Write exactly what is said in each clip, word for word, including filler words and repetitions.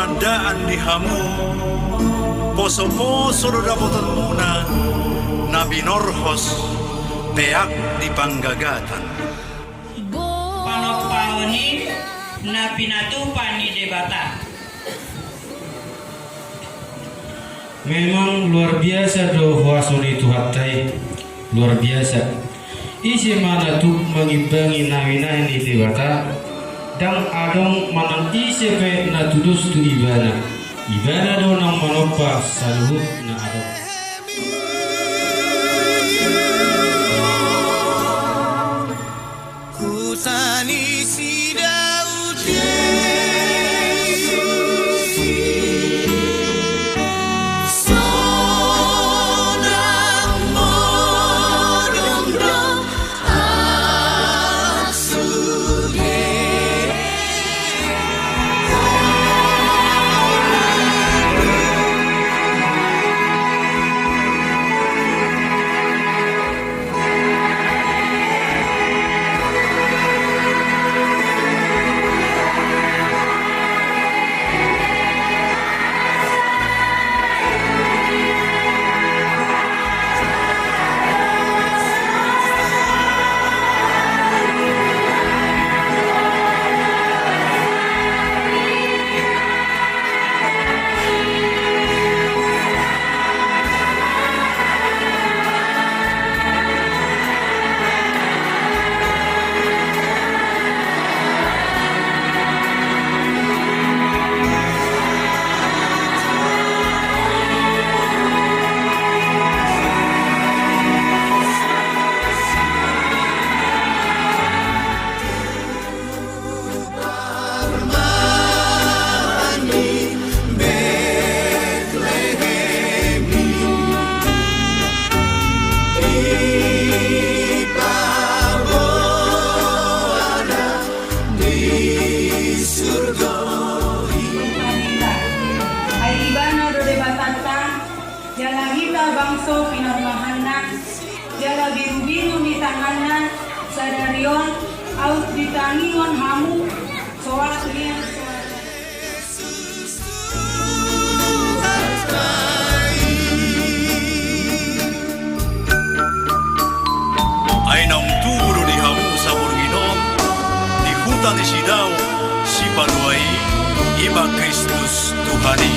Andaan di hamu, poso-poso do dapotonmuna na binorhos peak di panggagatan. Panompaon i na pinatupa ni Debata. Memang luar biasa do huaso ni Tuhanta i, luar biasa. Ise ma na tuk mangimbangi na binahen ni Debata, ndang adong manang ise pe na tudos tu Ibana. Ibana do na manompa saluhut na adong. Huta ni si Daud Jesus. Sonang modom do ahu sude. Ai Ibana do Debatanta, jala hita bangso pinarmahanna, jala birubiru ni tanganna, sadari on aut ditangihon hamu soal nian soal. Ai naung tubu do di hamu saborngin on di huta ni si Daud Sipalua i, i ma Kristus Tuhan i.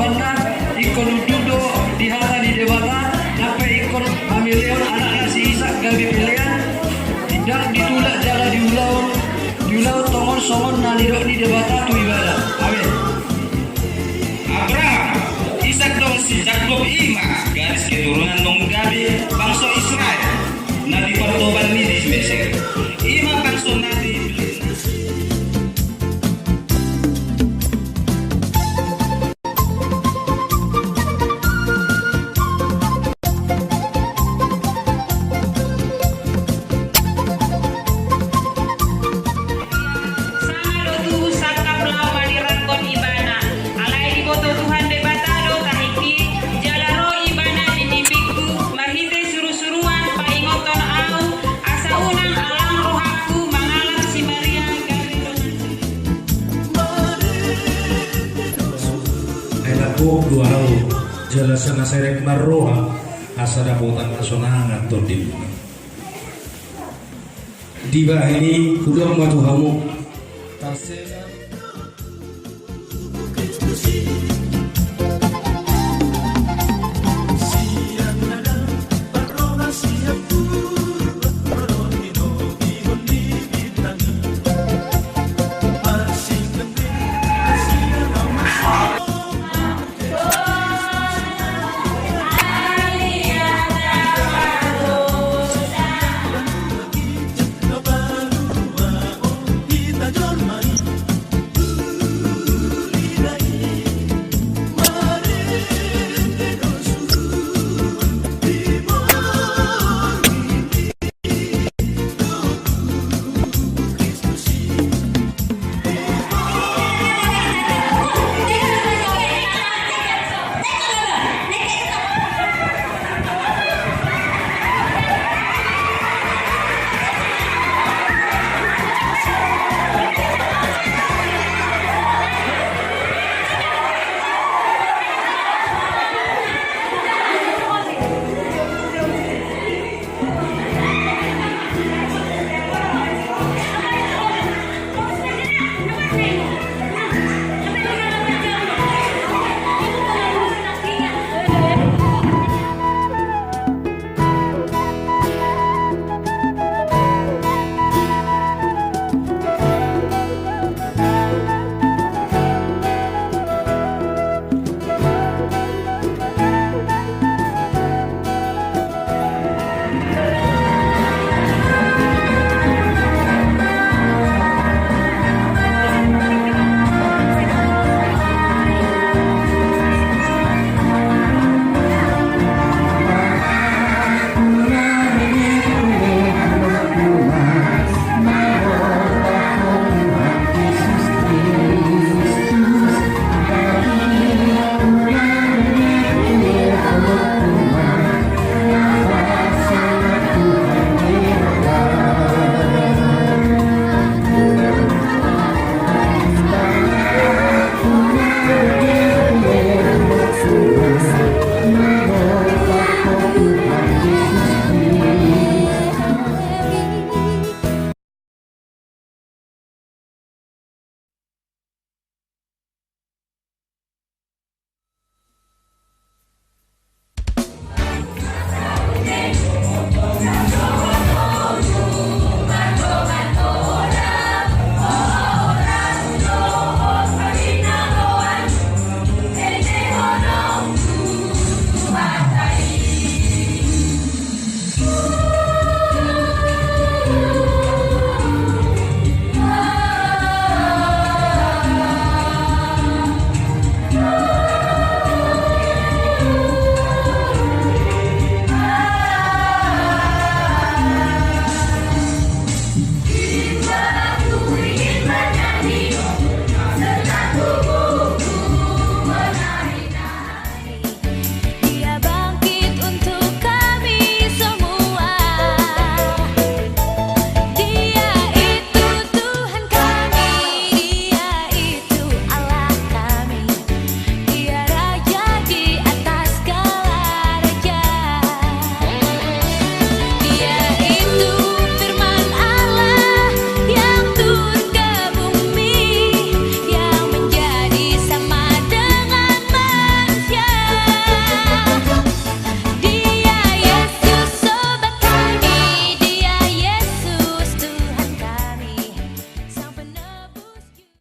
Ingkon unduk do di hata ni Debata, nang pe ingkon mamelehon anakna si Isak gabe pelean, ndang ditulak jala diulahon, diulahon tongon songon na nidok ni Debata tu ibana. Amen. Abraham, Isak dohot si Jakob i ma garis keturunan naung gabe bangso Israel na di partoban ni di Mesir. I ma bangso na di Sanga do tubu sangkap laho manirangkon ibana. Alai diboto Tuhan Debata do tahi i, jala ro ibana di nipingku marhite suru-suruan paingothon ahu, asa unang alang rohangku mangalap si Maria gabe dongan. Ai na gok do ahu, jala sanga serep marroha, asa dapotan hasonangan tondimuna. Dibahen i hudok ma tu hamu. Tarsonang.